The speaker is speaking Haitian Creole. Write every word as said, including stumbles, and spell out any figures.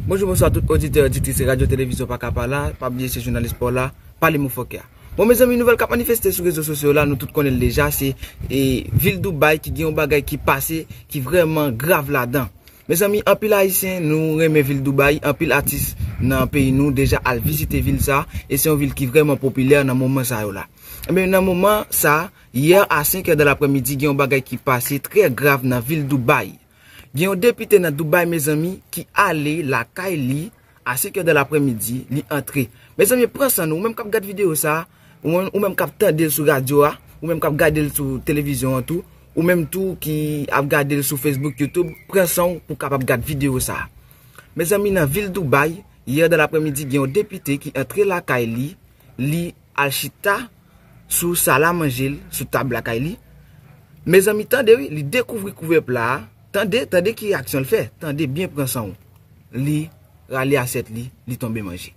Bonjou, bonswa tout oditè, oditris Radyo Televizyon Pakapala. Pa bliye se jounalis pa w la, Pale Mo Fòkè a. Bon, mezanmi, nouvèl k ap manifeste sou rezo sosyo yo la, nou tout konnen l deja, se e, vil Dubai ki gen yon bagay ki pase ki vrèman grav ladan. Mezanmi, anpil Ayisyen, nou renmen vil Dubai, anpil atis nan peyi nou deja al vizite vil sa, e se yon vil ki vrèman popilè nan moman sa yo la. Ebyen, nan moman sa, yè a senk è de laprèmidi, gen yon bagay ki pase trè grav nan vil Dubai. Gen yon depite nan Dubai, mezanmi, ki ale lakay li a senk è de laprèmidi, li antre. Mezanmi, pran san nou, ou menm k ap gad videyo sa, ou menm, ou menm k ap tande l sou radyo a, ou menm k ap gade l sou televizyon an tou, ou menm tou ki ap gade l sou Facebook, YouTube, pran san w pou w kapab gad videyo sa. Mezanmi, nan vil Dubai, yè de laprèmidi, gen yon depite ki antre lakay li, li al chita sou sal a manje l, sou tab lakay li. Mezanmi, tande wi, li dekouvri kouvèpla a. Tande, tande ki aksyon l fè. Tande byen, pran san w. Li rale asyèt li, li tonbe manje.